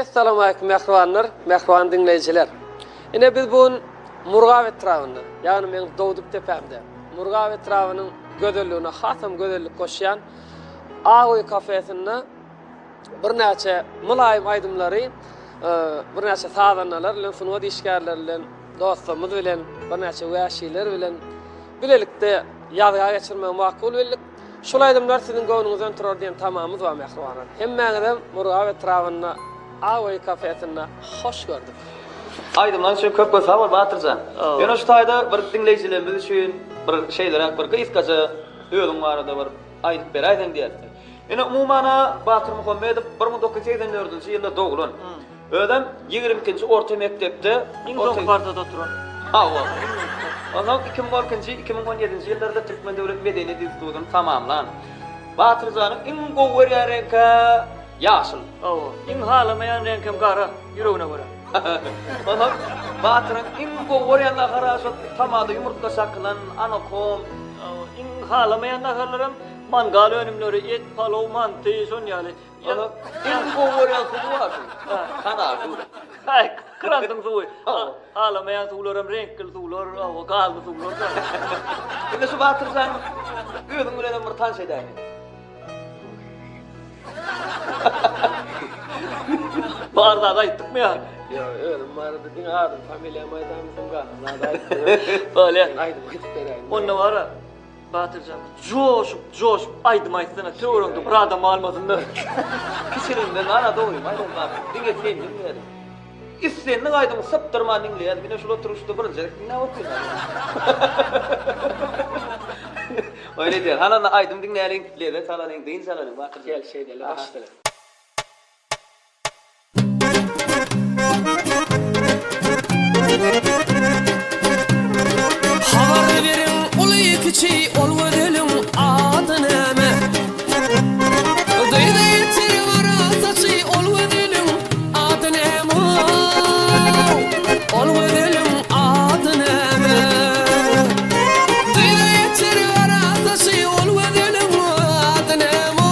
Essalamualeýkum mähribanlar, mähriban diňleýjiler. Ine biz bu gün Murgap etrabynda, ýagny meň dogduk depämde, Murgap etrabynyň gözelligine hasam gözellik goşýan Ak öý kafesinde birnäçe mylaýym aýdymlary birnäçe sazandalar bilen, sungat işgärleri bilen, dostlarymyz bilen, birnäçe wäşiler bilen bilelikde ýazga geçirmegi makul bildik. Şul aýdymlar siziň göwnüňizden turar diýen tamamyz bar mähribanlar. Hemmäňizem Murgap etrabynda Ak öý kafesinde hoş gördük. Aýdymlaň üçin köp köp sag bol Batyrjan. Ýöne şu taýda bir diňleýjilerimiz üçin bir şeýleräk bir gysgaça özüň barada bir aýdyp beräýseň diýäs. Ine umumana Batyr Muhammedow 1984-nji ýylda doglan. Özem 22-nji orta mekdepde Iň soňky partada oturan. Hawa. Onsoň 2012-nji, 2017-nji ýyllarda Türkmen döwlet medeniýet institutyny tamamlan. Batyrjanyň iň gowy görýän reňki ýaşyl. Hawa. Iň halamaýan reňkem gara, ýüregine görä. Onsoň Batyryň iň gowy görýän nahary şol tamada ýumurtga çakylan anakom. Hawa. Iň halamaýan naharlaram mangal önümleri, et, palow, manty, şon ýaly. Onsoň iň gowy görýän suwy bar şuň. Kanal suwy. Haý, krandyň suwy. Halamaýan suwlaram reňkli suwlar, hawa, gazly suwlar. Indi şu Batyrjan özüň bilenem bir tanyş edäýliň. Bar zat aýtdykmy ýa? Ýok, özüm barada diňe adym, familiýamy aýdamyzam galan zady aýtdym. Bolýa. Aýdym aýdyp beräýin. Onda bara Batyrjan joşup, joşup aýdym aýtsana, töweregiňde bir adam galmasyn-da. Kiçiligimden ana dogrymy aýdaýyn Batyr, diňe seni diňledim. Islendik aýdymy sypdyrman diňleýärdim. Ine şul oturyşda birinji gezek diňläp otyryn. Oýun edýän. Hany onda aýdym diňläliň, lezzet alalyň, dynç alalyň Batyrjan. Gel şeýdeli başlaly. Habar beriň uly-kiçi ol gözeliň ady näme? Gyzy ýetir gara saçy ol gözeliň ady näme? Ol gözeliň ady näme? Gyzy ýetir gara saçy ol gözeliň ady näme?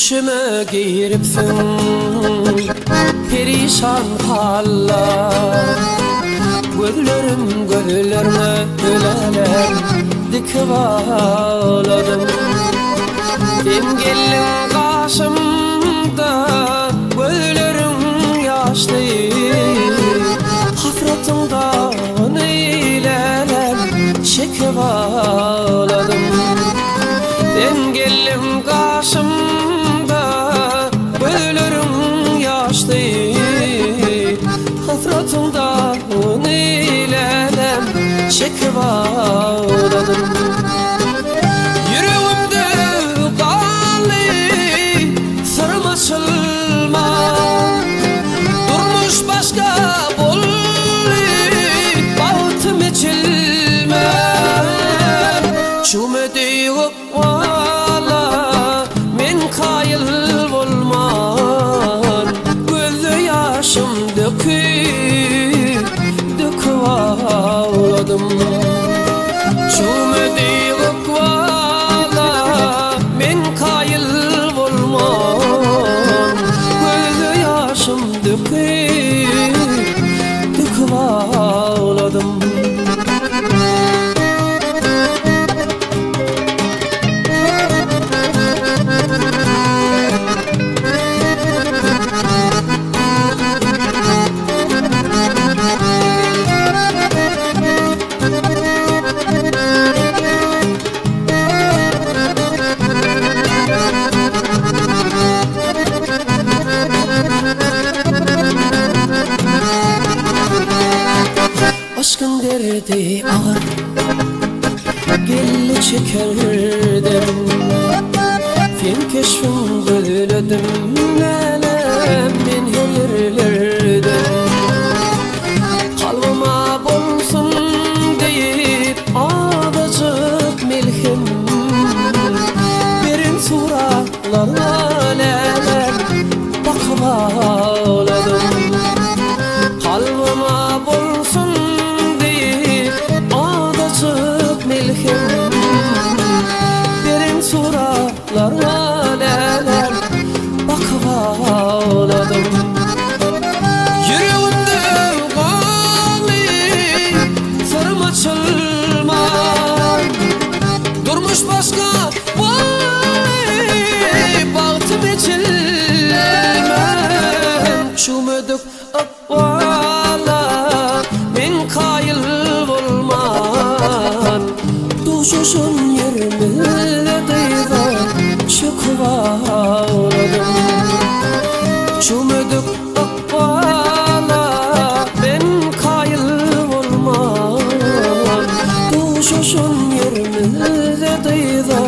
Düşüme giripsiň perişan halda Gözlerim gözlerňe öläler dikip agladym Sen geldiň gaşymda gözleriň ýaşly Hasratyň dagyny läläm çekip agladym Sen geldiň gaşymda gözleriň ýaşly Hasratyň dagyny läläm çekip agladym Ýüregimde galdy syrym açylman Durmuş başga boldy bagtym eçilmän Çümedi ykbala men kaýyl bolman Gözde ýaşym döküp, döküp agladym. Çümedi ykbala men kaýyl bolman Gözde ýaşym döküp, döküp agladym. Yşkyň derdi agyr, geldi çekerdim. Seň keşbiň gözledim, läläm men her ýerlerde. Kalbyma bolsun diýip azajyk melhem Beren suratlara läläm bakyp agladym. Kalbyma bolsun diýip azajyk melhem Beren suratlara läläm bakyp agladym. Ýüregimde galdy syrym açylman Durmuş başga boldy bagtym eçilmän Çüwmedik ykbala men kaýyl bolman Duşuşan ýerimizde dyza çöküp agladym Çüwmedik ykbala men kaýyl bolman Duşuşan ýerimizde dyza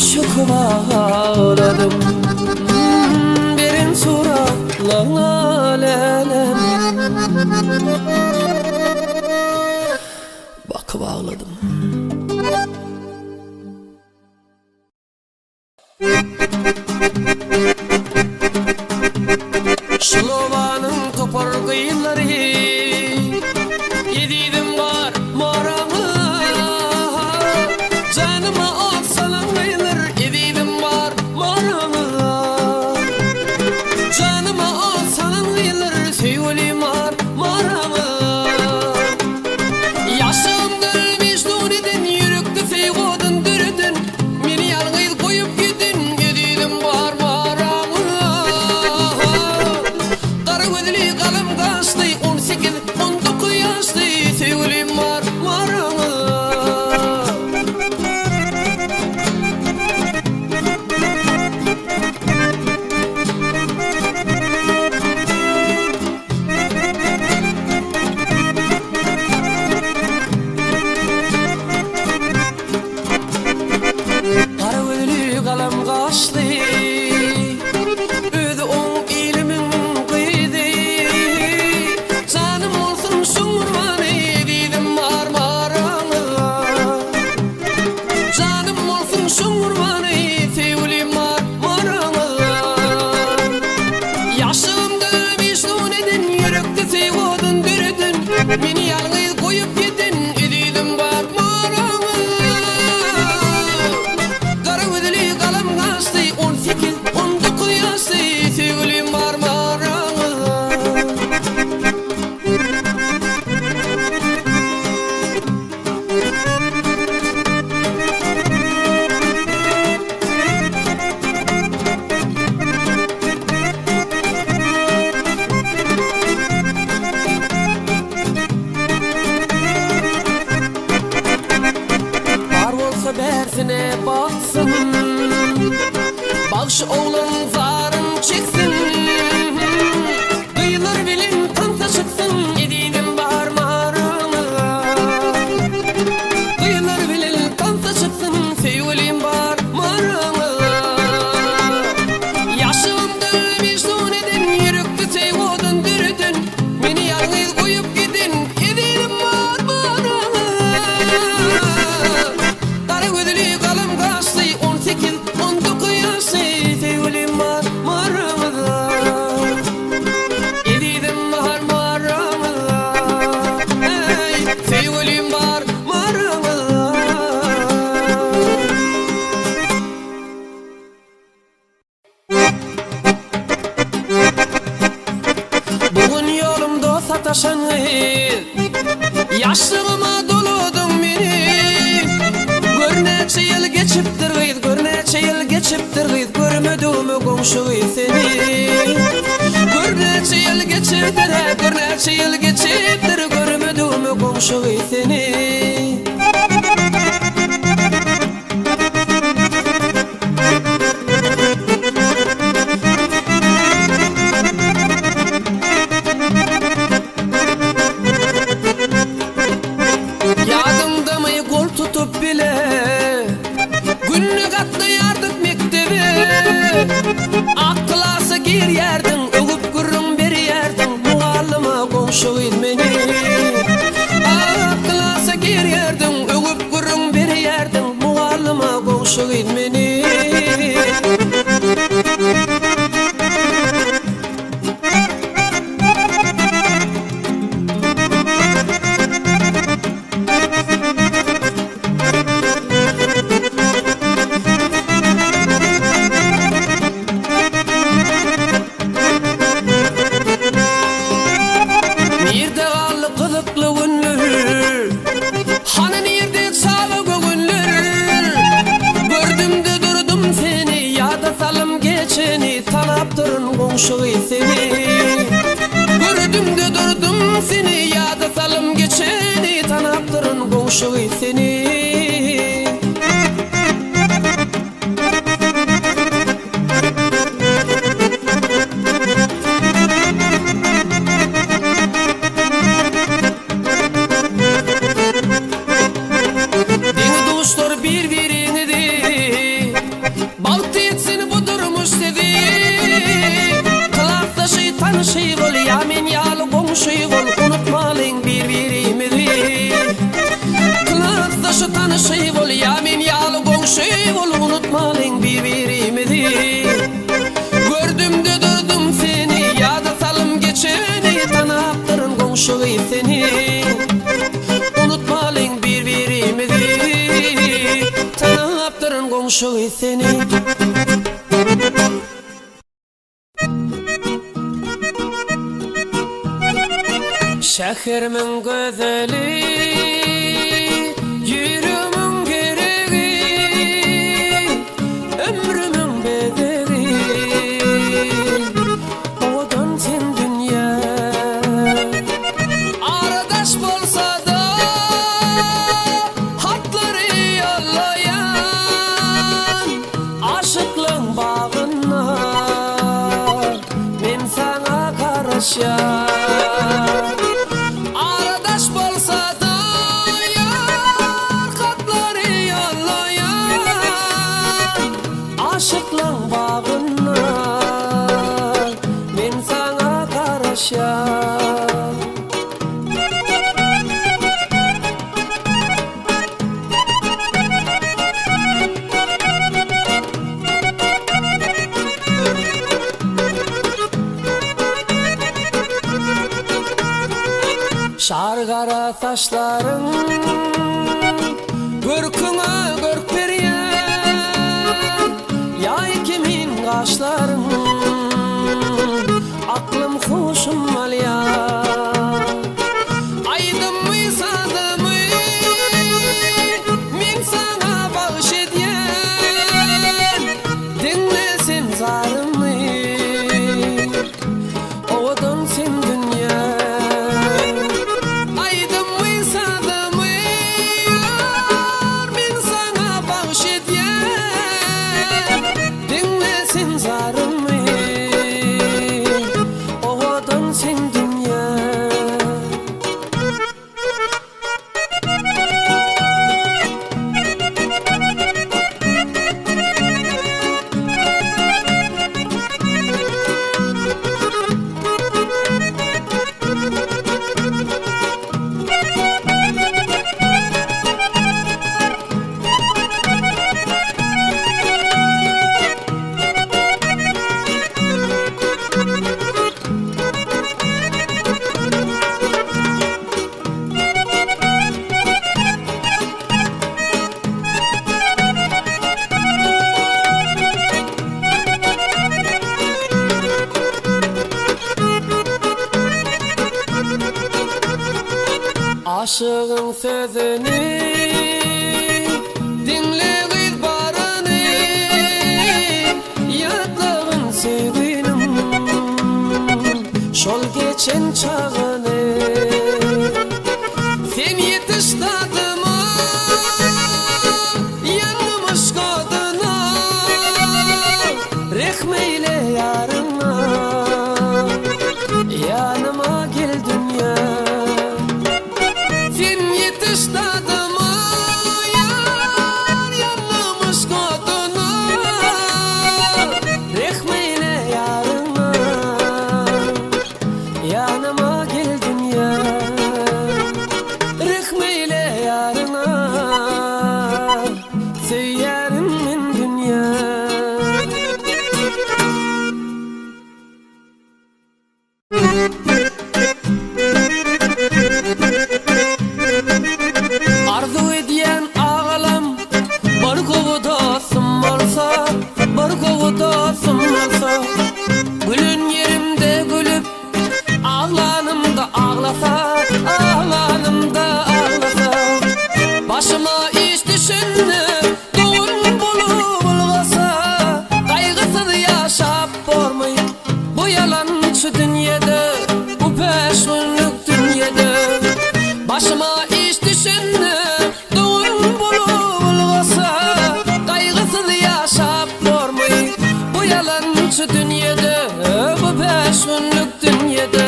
çöküp agladym Beren suratlaňa lälem Bakyp agladym. Şul obanyň topar gyzlary Ezizim bar moraňa Janyma ot salan gyzlar Ezizim bar moraňa Janyma ot salan gyzlar Söýgülim bar moraňa Ýaşlygymda Mejnun eden Ýürekde söýgi odun döreden Meni ýalňyz goýup giden Ezizim bar maraňa Gara gözli galam gaşly 18 19 ýaşly Söýgülim bar maraňa. Gara gözli galam gaşly Özi oň ilimiň gyzy Janym bolsun şuň gurbany Ezizim bar maraňyzda Janym bolsun şuň gurbany Söýgülim bar maraňyzda Ýaşlygymda mežnun eden Ýürekde söýgi odun döreden Meni ýalňyz goýup giden Ezizim bar maraňyzda Gara gözli galam gaşly 18, 19. Bagşy oglan zaryn çeksin Gyzlar bilen tansa çyksyn Ezizim bar maryňyzda Gyzlar bilen tansa çyksyn Söýgülim bar maryňyzda Ýaşlygymda mežnun eden Ýürekde söýgi odun döreden Meni ýalňyz goýup giden Ezizim bar maryňyzda Gara gözli galam gaşly 18 19 ýaşly Söýgülim bar maryňyzda Ezizim bar maryňyzda Eý söýgülim bar maryňyzda. Bu gün ýolumda sataşan gyz Ýaşlygyma doladyň meni Gör näçe ýyl geçipdir gyz Gör näçe ýyl geçipdir gyz Görmedigime goňşy gyz seni Gör näçe ýyl geçipdir-ä Gör näçe ýyl geçipdir Görmedigime goňşy gyz seni. Ýadyňdamy gol tutup bile Günde gatnaýardyk mekdebe Ak klasa girýärdiň Öwüp gürrüň berýärdiň Mugallyma goňşy gyz meni Ak klasa girýärdiň Öwüp gürrüň berýärdiň Mugallyma goňşy gyz meni. Nirde galdy gyzykly günler Hany nirde çaga göwünler Gördümde durdum seni Ýada salym geçeni Tanapdyryn goňşy gyz seni Gördümde durdum seni Ýada salym geçeni Tanapdyryn goňşy gyz seni. Deňi-duşlar bir-biriňizi, Bagtly etsin bu durmuş sizi. Klasdaşy, tanyşy bol, ýa men ýaly goňşy bol, Unutmalyň bir-birimizi. Klasdaşy, tanyşy bol, ýa men ýaly goňşy bol, Unutmalyň bir-birimizi. Gördüm-de durdum seni, ýada salym geçeni, Tanapdyryn goňşy gyz seni. Unutmalyň bir-birimizi, Tanapdyryn goňşy gyz seni. Şäherimiň gözeli, ýüregimiň geregi, ömrümiň bezegi, owadan sen dünýä. Ara daş bolsa-da, hatlary ýollaýan. Aşyklyň bagynda men saňa garaşýan. Ara daş bolsa-da ýar hatlary ýollaýan. Aşyklyň bagynda men saňa garaşýan. Şar gara saçlaryň görküňe görk berýär, Ýaý kimin gaşlaryň aklym huşum alýar. Aýdymmy sazymy men saňa bagyş edýän Diňle sen zarymy owadan sen dünýä Aýdymmy sazymy ýar men saňa bagyş edýän Diňle sen. Aşygyň sözüni diňle gyz baryny Ýatlagyn söýginiň şol geçen çagyny Sen ýetiş dadyma ýandym yşk oduna Rehm eýle ýaryňa Ýanyma gel dünýä. Sen ýetiş dadyma ýar ýandym yşk oduna Rehm eýle ýaryňa Ýanyma gel dünýä. Rehm eýle ýaryňa Söýýärin men dünýä. Arzuw edýän agalam bir gowy dostum bolsa, bir gowy dostum bolsa. Gülen ýerimde gülüp, aglanymda aglasa, aglanymda aglasa. Başyma iş düşende dogan bolup ylgasa, gaýgysyz ýaşap bormy? Bu ýalançy dünýede, bu bäş günlük dünýede Başyma iş düşende, dogan bolup ylgasa, Gaýgysyz ýaşap bormy bu ýalançy dünýede, bu bäş günlük dünýede.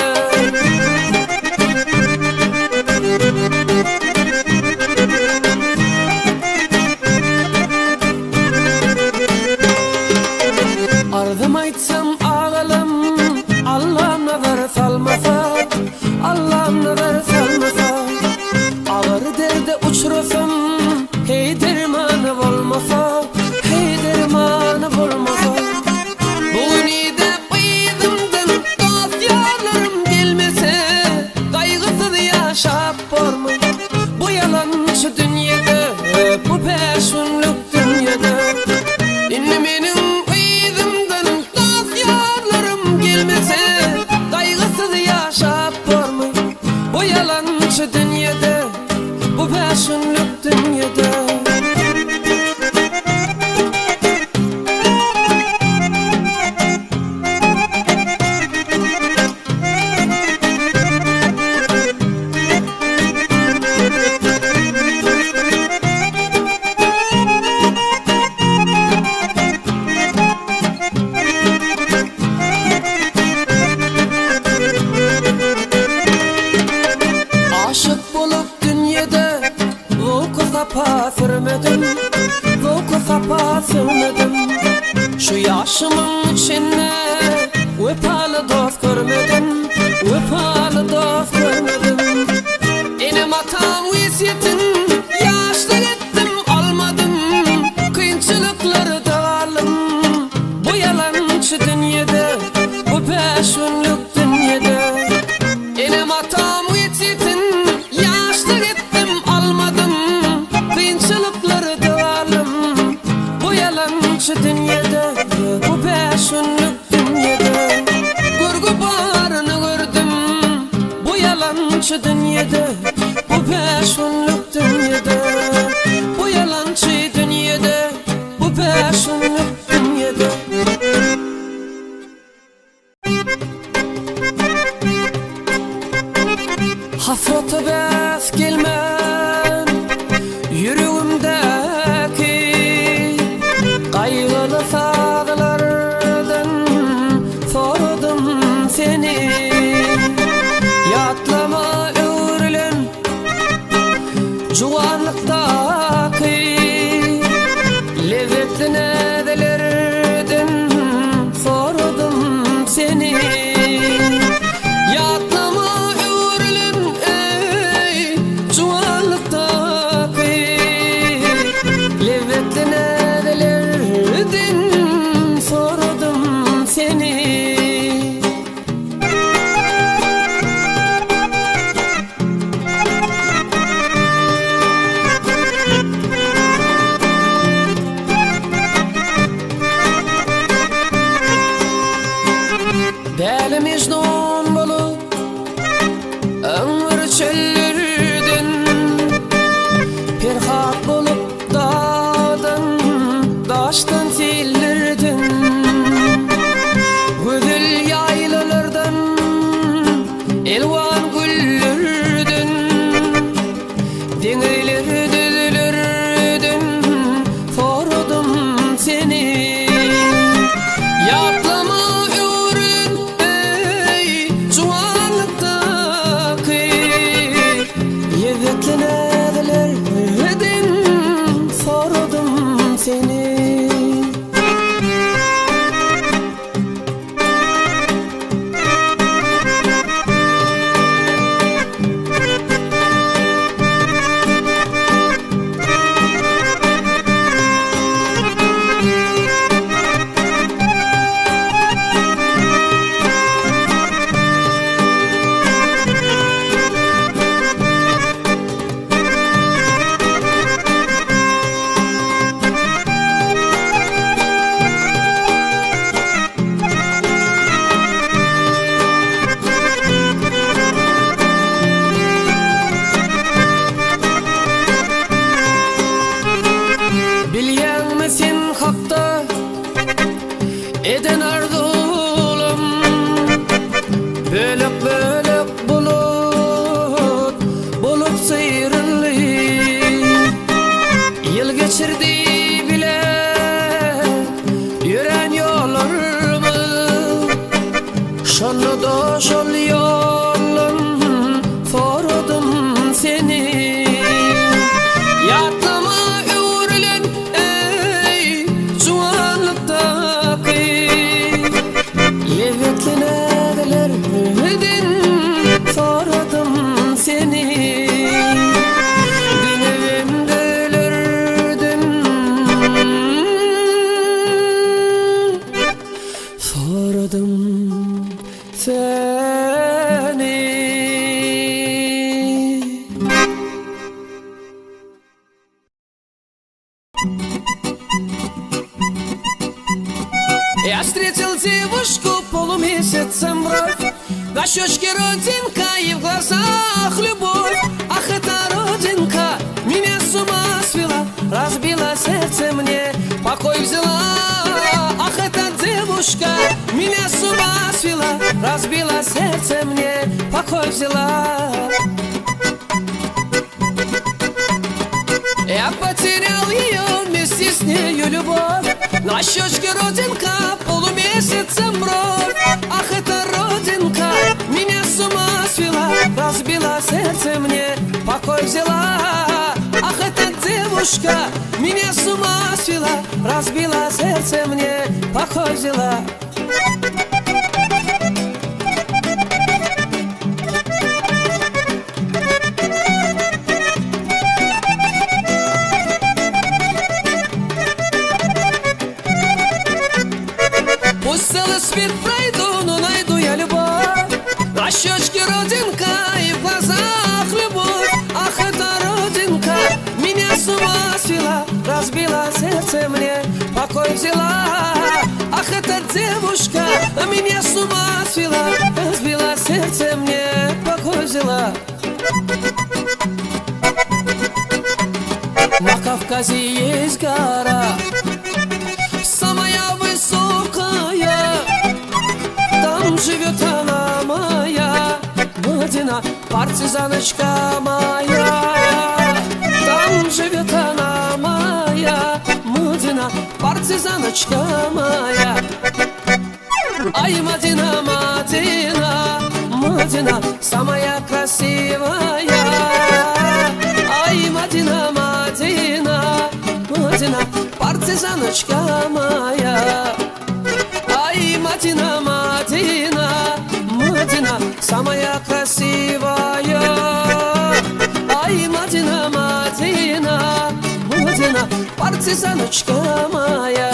Arzym aýtsam agalam Allam nazar salmasa Allam nazar salmasa Agyr derde uçrasam Heý dermany bolmasa Heý dermany bolmasa Bu gün idäp yzymdan Dost-ýarlarym gelmese Gaýgysyz ýaşap bormy Bu ýalançy dünýede Bu bäş günlük dünýede Indi meniň yzymdan dost-ýarlarym gelmese, Gaýgysyz ýaşap bormy bu ýalançy dünýede, Bu bäş günlük dünýede. Aşyk bolup dünýede zowky-sapa sürmedim, Zowky-sapa sürmedim. Şu ýaşymyň içinde wepaly dost görmedim, Wepaly dost görmedim. Enem-atam wesýetin ýaşlyk etdim, almadym, Kynçylyklarda galdym bu ýalançy dünýede, Bu bäş günlük dünýede. Enem-atam wesýetin ýaşlyk etdim, almadym, Kynçylyklarda galdym bu ýalançy dünýede, Bu bäş günlük dünýede. Görgi baryny gördüm bu ýalançy dünýede, Bu bäş günlük dünýede, bu ýalançy dünýede, Bu bäş günlük dünýede. Hasrata bäs gelmän ýüregimdäki Gaýgyly sazlardan soradym seni Ýatlama öwrülen juwanlykdaky Lezzetli näzelerden soradym seni Ýatlama öwrülen eý juwanlykdaky Lezzetli näzelerden soradym seni. Deňizler düzlerden soradym seni. Ýatlama öwrülen eý juwanlykdaky Lezzetli näzlerden soradym seni. Bilýäňmi sen hakda eden arzuwlam Bölek-bölek bulut bolup syýryldy Ýyl geçirdi bile ýörän ýollarymyz Şonda-da şol ýoldan soradym seni Ýatlama öwrülen eý juwanlykdaky Lezzetli näzelerden soradym seni Diňebem dölerdim Soradym seni. Я встретил девушку полумесяцем бровь На щечке родинка и в глазах любовь Ах, эта родинка меня с ума свела Разбила сердце мне, покой взяла Ах, эта девушка меня с ума свела Разбила сердце мне, покой взяла Я потерял ее вместе с нею любовь На щечке родинка полумесяцем бровь Ах, эта родинка меня с ума свела Разбила сердце мне, покой взяла Ах, эта девушка меня с ума свела Разбила сердце мне, покой взяла Пусть целый свет пройду, но найду я любовь На щечке родинка и в глазах любовь Ах, эта родинка меня с ума свела Разбила сердце мне, покой взяла Ах, эта девушка меня с ума свела Разбила сердце мне, покой взяла На Кавказе есть гора Самая высокая Там живет она моя Мадина, партизаночка моя Там живет она моя Мадина, партизаночка моя Ай, Мадина, Мадина, Мадина, самая красивая. Ай, Мадина, Мадина, Мадина, партизаночка моя. Ай, Мадина, Мадина, Мадина, самая красивая. Ай, Мадина, Мадина, Мадина, партизаночка моя.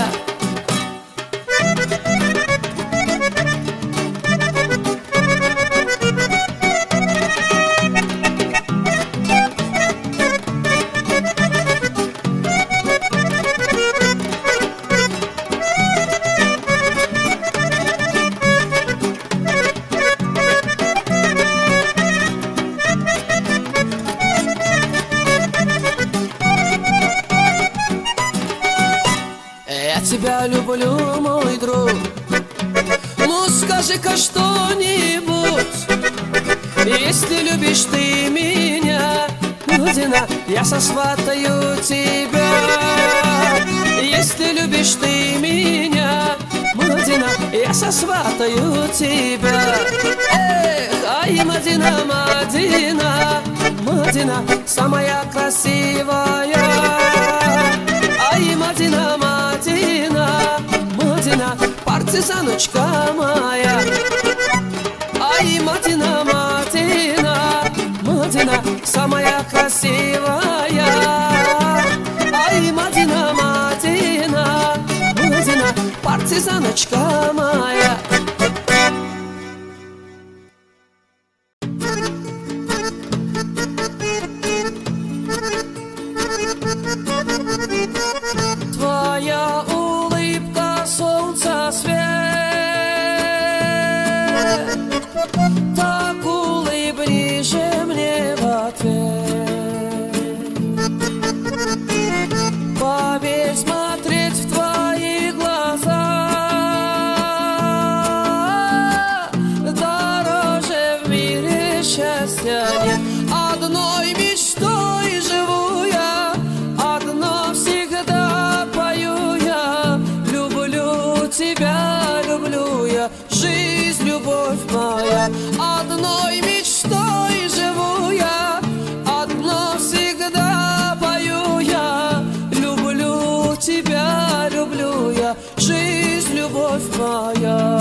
Я тебя люблю, мой друг Ну скажи-ка что-нибудь Если любишь ты меня. Мадина, я сосватаю тебя. Если любишь ты меня, Мадина, я сосватаю тебя. Эх, ай, Мадина, Мадина, Мадина, самая красивая. Ай, Мадина, Мадина, Мадина, партизаночка моя. Ай, Мадина, Мадина, Мадина, самая красивая. Ай, Мадина, Мадина, Мадина, партизаночка моя. Твоя улыбка солнца свет, Так улыбнись же мне в ответ. Поверь, смотреть в твои глаза Дороже в мире счастья нет. Одной мечтой живу я, одно всегда пою я. Люблю тебя, люблю я, жизнь, любовь моя. Одной мечтой живу я, одно всегда пою я. Люблю тебя, люблю я, жизнь, любовь моя.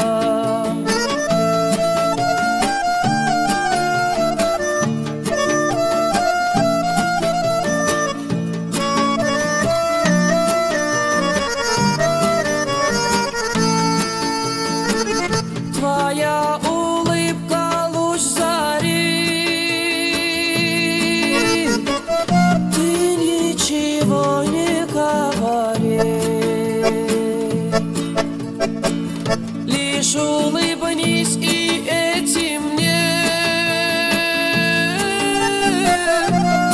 Твоя улыбка луч зари Ты ничего не говори Лишь улыбнись и этим мне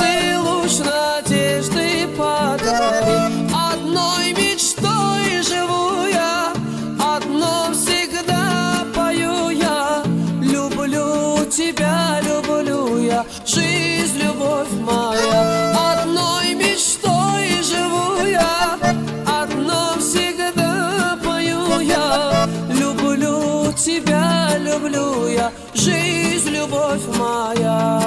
Ты луч надежды подари Одной мечтой живу я Одно всегда пою я Люблю тебя, люблю я Жизнь, любовь моя Одной мечтой живу я Одно всегда пою я Люблю тебя, люблю я Жизнь, любовь моя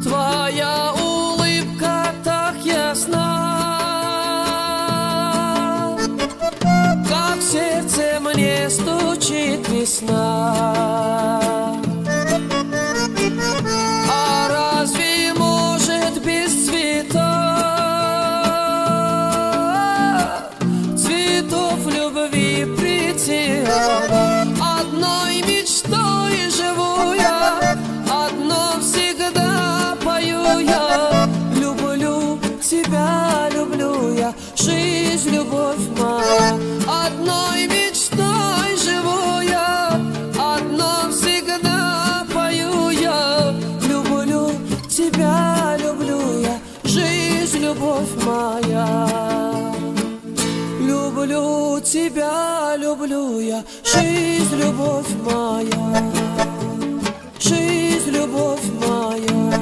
Твоя улыбка так ясна, Как в сердце мне стучит весна. А разве может без цвета Цветов любви прийти она? Одной мечтой живу я, Одно всегда пою я. Люблю тебя, люблю я, Жизнь, любовь моя. Одной мечтой живу я, Одно всегда пою я. Люблю тебя, люблю я, Жизнь, любовь моя. Люблю тебя, люблю я, жизнь, любовь моя, жизнь, любовь моя.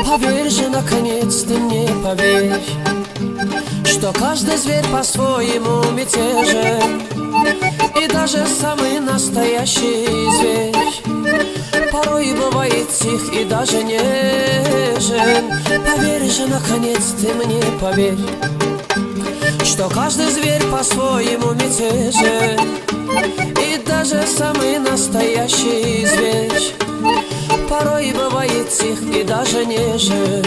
Поверь же, наконец, ты мне поверь, Что каждый зверь по-своему мятежен, И даже самый настоящий зверь Порой бывает тих и даже нежен. Поверь же, наконец, ты мне поверь, Что каждый зверь по-своему мятежен, И даже самый настоящий зверь Порой бывает тих и даже нежен.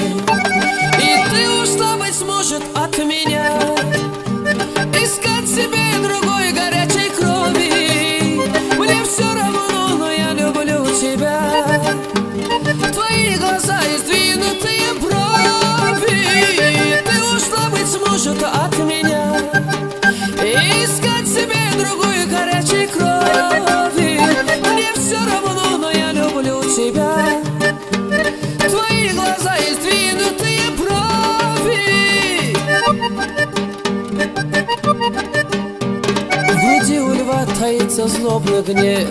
И ты ушла, быть может, от меня Искать себе другой горячей крови. Мне все равно, но я люблю тебя. Твои глаза и сдвинутые брови. Ты ушла, быть может, от меня Искать себе другую горячую. таится злобный гнев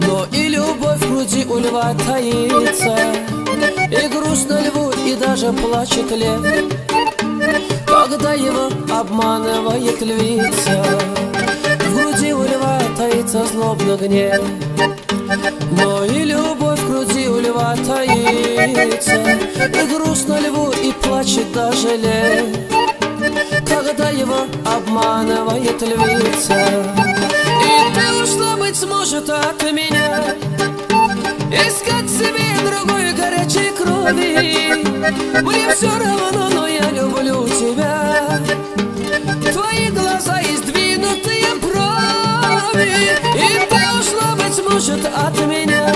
Но и любовь в груди у льва таится И грустно льву, и даже плачет лев Когда его обманывает львица В груди у льва таится злобный гнев Но и любовь в груди у льва таится И грустно льву, и плачет даже лев Когда его обманывает львица И ты ушла, быть может, от меня Искать себе другой горячей крови Мне все равно, но я люблю тебя Твои глаза и сдвинутые брови И ты ушла, быть может, от меня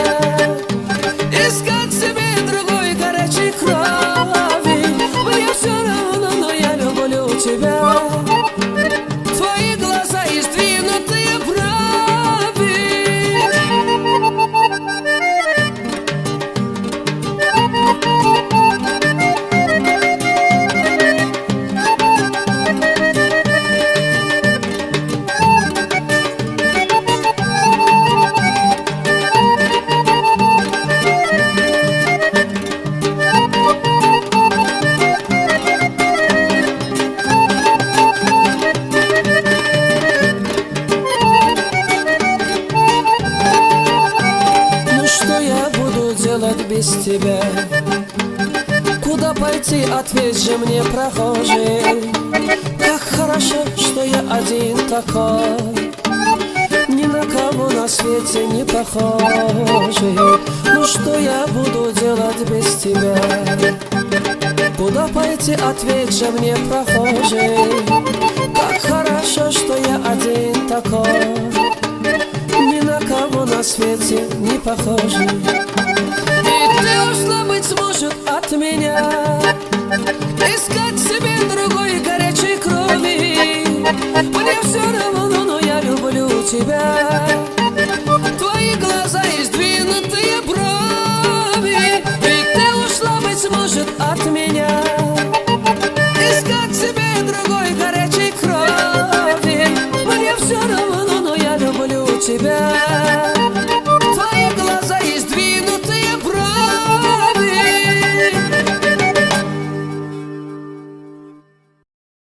Искать себе другой горячей крови Мне все равно, но я люблю тебя Твои глаза и сдвинутые брови. Ну что я буду делать без тебя? Куда пойти, ответь же мне, прохожий Как хорошо, что я один такой Ни на кого на свете не похожий Ну что я буду делать без тебя? Куда пойти, ответь же мне, прохожий Как хорошо, что я один такой Ни на кого на свете не похожий И ты ушла, быть может, от меня Искать себе другой горячей крови Мне все равно, но я люблю тебя.